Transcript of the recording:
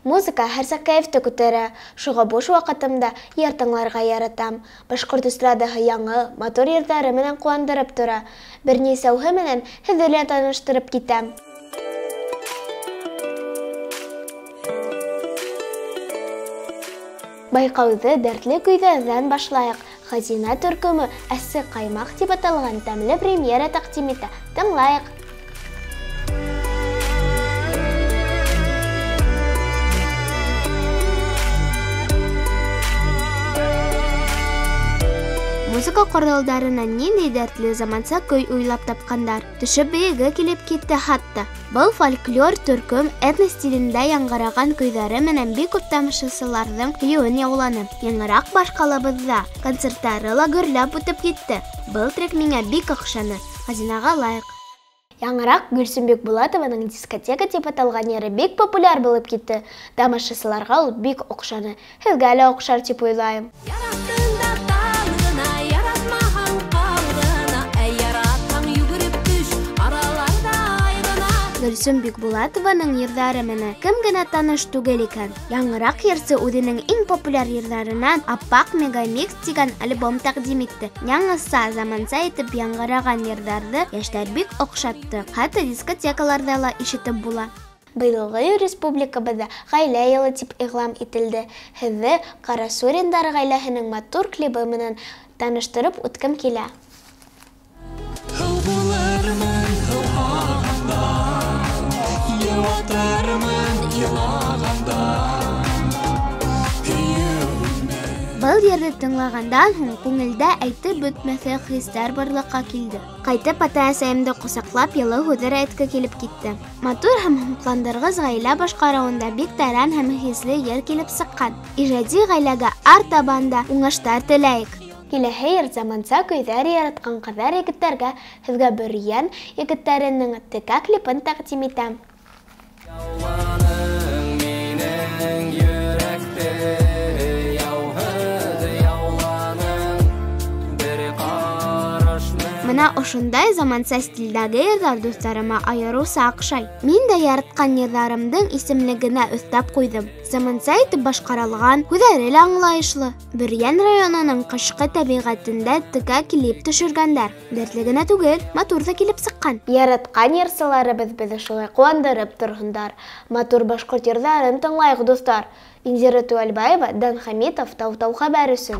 Музыка һәр саҡ кәйефте күтәрә, шуға буш ваҡытымда йыр тыңларға яратам. Башҡорт эстрадаһы яңы, матур йырҙары менән ҡыуандырып тора. Бер нисәүһе менән һеҙҙе лә таныштырып китәм. Байҡауҙы дәртле көйҙәрҙән башлайыҡ. Хазина төркөмө «Әсе ҡаймаҡ» тип аталған тәмле премьера тәҡдим итә. Тыңлайыҡ. Музыка ҡоралдарынан ниндәй дәртле заманса көй уйлап тапҡандар. Төшөп бейеге килеп китте хатта. Был фольклор төркөм этно стилендә яңғыраған көйҙәре менән бик күп тамашасыларҙың һөйөүен яуланы. Яңыраҡ баш ҡалабыҙҙа концерттары ла гөрләп үтеп китте. Был трек миңә бик оҡшаны. Хазинаға лайыҡ. Яңыраҡ Гөлсөм Бикбулатованың «Дискотека» тип аталған йыры бик популяр булып китте. Тамашасыларға ул бик оҡшаны. Һеҙгә лә оҡшар тип уйлайым. Гөлсөм Бикбулатованың йырҙары менән кем генә таныш түгел икән. Яңыраҡ йырсы үҙенең иң популяр йырҙарынан «Аппаҡ мегамикс» тигән альбом тәҡдим итте. Яңыса, заманса итеп яңғыраған йырҙарҙы йәштәр бик оҡшатты. Хатта дискотекаларҙа ла ишетеп була. Быйылғы йыл республикабыҙҙа ғаилә йылы тип иғлан ителде. Һеҙҙе Ҡарасуриндар ғаиләһенең матур клибы менән таныштырып үткем килә. Был йырҙы тыңлағандан һуң күңелдә әйтеп бөтмәҫлек хистәр барлыҡҡа килде. Ҡайтып ата-әсәйемде ҡосаҡлап йылы һүҙҙәр әйткә килеп китте. Матур һәм һоҡландырғыс ғаилә башҡарыуында бик тәрән һәм хисле йыр килеп сыҡҡан. Ижади ғаиләгә артабан да уңыштар теләйек. Киләһе йыр заманса көйҙәр яратҡан ҡыҙҙар егеттәргә һеҙгә Бөрйән егеттәренең текә клипын тәҡдим итәм. Мына ошондай заманса стилдәге йырҙар дуҫтарыма айырыуса оҡшай. Мин дә яратҡан йырҙарымдың исемлегенә өҫтәп ҡуйҙым. Заманса итеп башҡарылған, һүҙҙәре лә аңлайышлы. Бөрйән районының ҡышҡы тәбиғәтендә текә клип төшөргәндәр. Дәртле генә түгел, матур ҙа килеп сыҡҡан. Яратҡан йырсыларыбыҙ беҙҙе шулай ҡыуандырып торһондар. Матур башҡорт йырҙарын тыңлайыҡ, дуҫтар. Индира Туальбаева, Дан Хамитов, Тау-Тау хәбәр өсөн.